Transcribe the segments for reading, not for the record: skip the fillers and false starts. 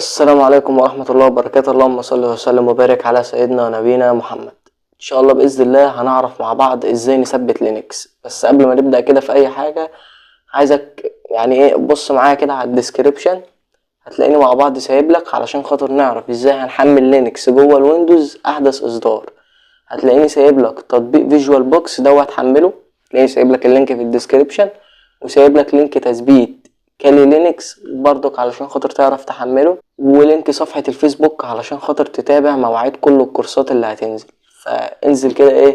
السلام عليكم ورحمة الله وبركاته. اللهم صل وسلم وبارك على سيدنا ونبينا محمد. إن شاء الله بإذن الله هنعرف مع بعض إزاي نثبت Linux. بس قبل ما نبدأ كده في أي حاجة، عايزك بص معايا كده على ال description، هتلاقيني مع بعض سايب لك علشان خاطر نعرف إزاي هنحمل Linux جوه ال Windows أحدث إصدار. هتلاقيني سايب لك تطبيق VirtualBox دوت هتحمله، هتلاقيني سايب لك ال link في ال description، وسايب لك link تثبيت Kali Linux برضك علشان خاطر تعرف تحمله، و link صفحة الفيسبوك علشان خاطر تتابع مواعيد كل الكورسات اللي هتنزل. فانزل كده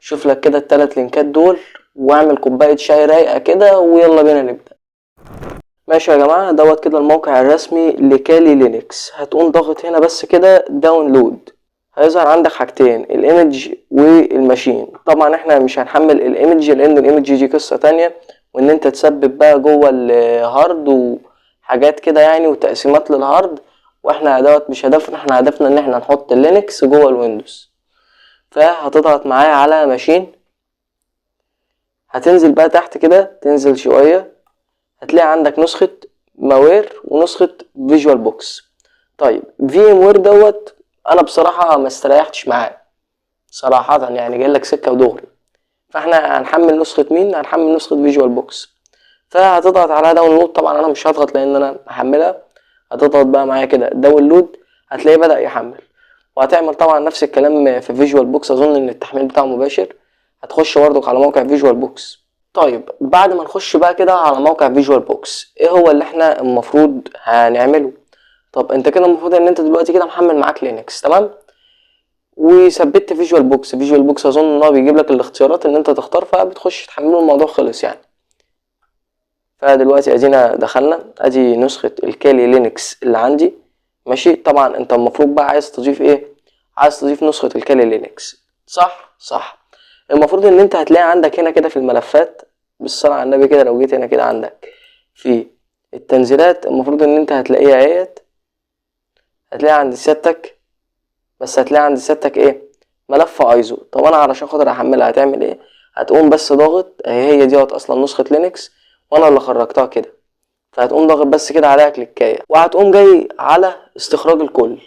شوف لك كده التلات لينكات دول، واعمل كوباية شاي رايقة كده، ويلا بينا نبدأ. ماشي يا جماعة، دوت كده الموقع الرسمي ل Kali Linux. هتقوم ضاغط هنا بس كده download، هيظهر عندك حاجتين، ال image وال machine. طبعا احنا مش هنحمل ال image لان ال image دي قصة تانية، وان انت تثبت بقى جوه ال hard وحاجات كده وتقسيمات لل hard، واحنا دوت مش هدفنا. احنا هدفنا ان احنا نحط ال Linux جوه ال Windows. فهتضغط معايا على machine، هتنزل بقى تحت كده، تنزل شوية هتلاقي عندك نسخة VMware ونسخة VirtualBox. VMware دوت انا بصراحة ما استريحتش معاه صراحة، جاي لك سكة ودغري. فاحنا هنحمل نسخة مين؟ هنحمل نسخة VirtualBox. فهتضغط على download. طبعا انا مش هضغط لان انا محملها. هتضغط بقى معايا كده download، هتلاقيه بدأ يحمل. وهتعمل طبعا نفس الكلام في VirtualBox، اظن ان التحميل بتاعه مباشر. هتخش برضك على موقع VirtualBox. بعد ما نخش بقى كده على موقع VirtualBox، ايه هو اللي احنا المفروض هنعمله؟ انت كده المفروض ان انت دلوقتي كده محمل معاك Linux، تمام، وثبت VirtualBox. VirtualBox اظن ان هو بيجيب لك الاختيارات ان انت تختار، فبتخش تحمله، الموضوع خلص. فدلوقتي ادينا دخلنا، ادي نسخة ال Kali Linux اللي عندي، ماشي. طبعا انت المفروض بقى عايز تضيف ايه؟ عايز تضيف نسخة ال Kali Linux، صح؟ صح. المفروض ان انت هتلاقي عندك هنا كده في الملفات، بالصلاة على النبي كده، لو جيت هنا كده عندك في التنزيلات، المفروض ان انت هتلاقيها اهيت، هتلاقيها عند سيادتك، بس هتلاقي عند سيادتك ايه؟ ملف ايزو. طب انا علشان خاطر احملها هتعمل ايه؟ هتقوم بس ضاغط، اهي هي ديت اصلا نسخة Linux وانا اللي خرجتها كده، فهتقوم ضاغط بس كده عليها كليكاية، وهتقوم جاي على استخراج الكل،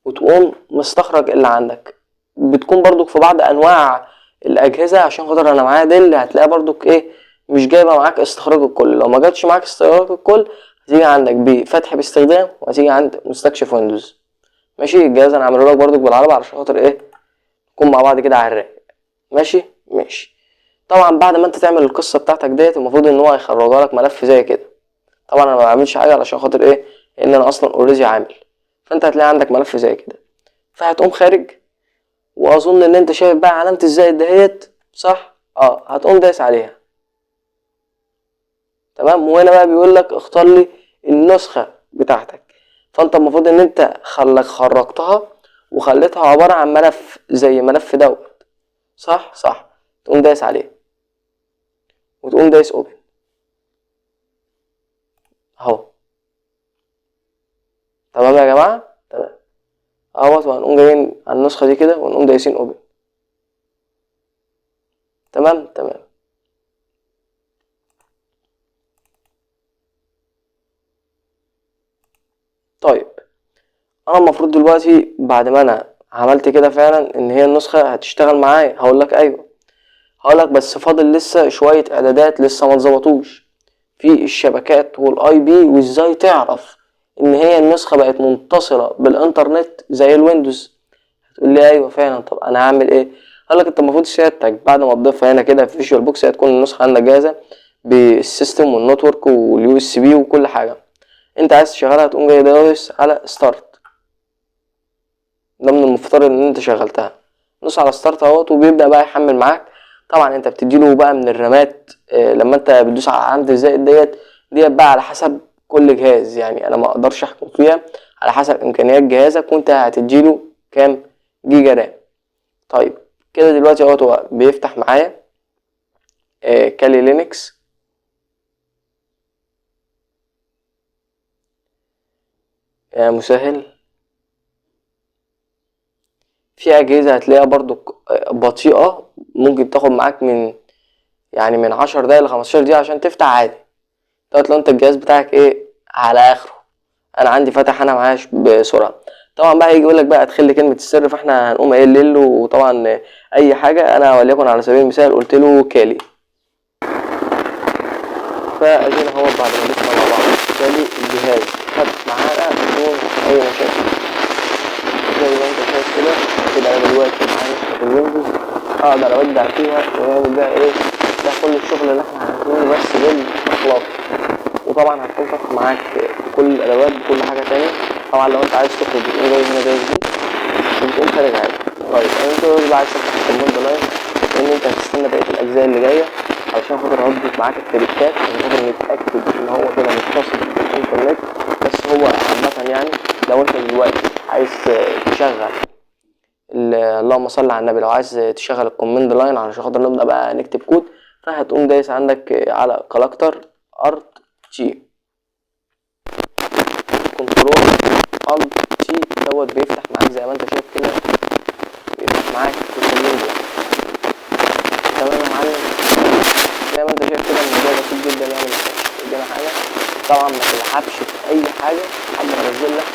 وتقوم مستخرج اللي عندك. بتكون برضك في بعض انواع الاجهزة، عشان خاطر انا معايا Dell، هتلاقيها برضك مش جايبة معاك استخراج الكل. لو ما جاتش معاك استخراج الكل، هتيجي عندك بفتح باستخدام، وهتيجي عند مستكشف Windows. ماشي، الجهاز انا عامله لك برضك بالعربي علشان خاطر نكون مع بعض كده على الرايق. ماشي ماشي. طبعا بعد ما انت تعمل القصه بتاعتك ديت، المفروض ان هو هيخرجها لك ملف زي كده. طبعا انا ما بعملش حاجه علشان خاطر ايه؟ لان انا اصلا already عامل. فانت هتلاقي عندك ملف زي كده، فهتقوم خارج، واظن ان انت شايف بقى علامه الزائد دهيت، صح؟ هتقوم دايس عليها، تمام. وهنا بقى بيقول لك اختار لي النسخه بتاعتك. فانت المفروض ان انت خرجتها وخليتها عباره عن ملف زي ملف دوت، صح؟ صح. تقوم دايس عليه وتقوم دايس open اهو. تمام يا جماعه؟ تمام اهوت. وهنقوم جايين على النسخه دي كده ونقوم دايسين open. تمام تمام. انا المفروض دلوقتي بعد ما انا عملت كده فعلا ان هي النسخه هتشتغل معايا، هقول لك ايوه، هقول لك بس فاضل لسه شويه اعدادات لسه ما اتظبطوش في الشبكات وال IP، وازاي تعرف ان هي النسخه بقت متصله بالانترنت زي ال Windows. هتقول لي ايوه فعلا، طب انا هعمل ايه؟ هقول لك انت المفروض سيادتك بعد ما تضيفها هنا كده في VirtualBox هتكون النسخه عندك جاهزه بال system وال network وال USB وكل حاجه. انت عايز تشغلها هتقوم جاي دايس على start، ده من المفترض ان انت شغلتها. دوس على start اهوت وبيبدا بقى يحمل معاك. طبعا انت بتديله بقى من الرامات، لما انت بتدوس على علامه الزائد ديت بقى على حسب كل جهاز، انا ما اقدرش احكم فيها، على حسب امكانيات جهازك وانت هتديله كام جيجا رام. كده دلوقتي اهوت هو بيفتح معايا، Kali Linux. يا مسهل. في اجهزه هتلاقيها برضو بطيئه، ممكن تاخد معاك من 10 دقايق ل 15 دقيقه عشان تفتح عادي. طيب لو انت الجهاز بتاعك على اخره، انا عندي فتح انا معايا بسرعه. طبعا بقى هيجي يقول لك بقى ادخل لي كلمة السر، فاحنا هنقوم قايل له وطبعا اي حاجه، انا وليكن على سبيل المثال قلت له كالي. فادينا هو بعد ما دوسنا مع بعض كالي، الجهاز فتح معانا بدون اي مشاكل زي ما انت شايف كده. كده انا دلوقتي معايا نسخه ال Windows اقدر اودع فيها ونعمل بقى ايه ده كل الشغل اللي احنا هنعمله بس بالاخلاق. وطبعا هتكون فاتحة معاك كل الادوات بكل حاجة تاني. طبعا لو انت عايز تخرج بتقوم جاي هنا دايس دي وبتقوم خارج عادي. طيب انت دلوقتي بقى عايز تفتح ال command line، لان انت هتستنى بقية الاجزاء اللي جاية علشان خاطر هظبط معاك التريكات، عشان خاطر نتاكد ان هو كده متصل بالانترنت. بس هو عامة يعني لو انت دلوقتي عايز تشغل اللهم صل على النبي، لو عايز تشغل ال command line علشان خاطر نبدا بقى نكتب كود، فهتقوم دايس عندك على character Alt T، control Alt T دوت، بيفتح معاك زي ما انت شايف كده، بيفتح معاك ال command line. تمام يا معلم؟ زي ما انت شايف كده الموضوع بسيط جدا، يعني ما فيهاش في ايدينا حاجه. طبعا ما تلعبش في اي حاجة لحد ما انزل لك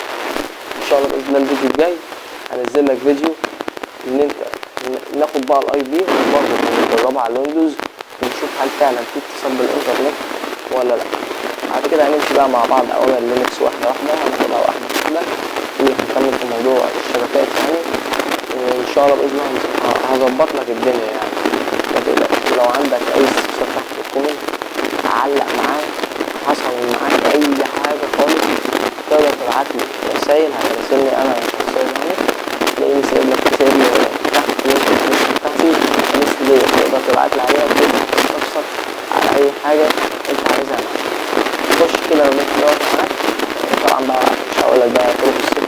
ان شاء الله باذن الله الفيديو الجاي. هنزل لك فيديو ان انت ناخد بقى ال IP وبرضه نجربها على ال Windows ونشوف هل فعلا في اتصال بالانترنت ولا لا. بعد كده هنمشي بقى مع بعض اوامر Linux واحدة واحده، هناخدها واحدة واحده، وهنكمل في موضوع الشبكات يعني. وان شاء الله باذن الله هظبط لك الدنيا يعني، ما تقلقش. ولو عندك اي استفسار تحت في ال comment، علق معاك، حصل معاك اي حاجة خالص تقدر تبعت لي رسايل، هتراسلني انا شخصيا يعني، تلاقيني سايب لك سايب لي تحت link ال list بتاعتي، ال list ديت تقدر تبعت لي عليها وتقدر تستفسر على اي حاجة انت عايزها معاك. خش كده لو ال link دوت معاك. طبعا بقى مش هقول لك بقى طرق السر.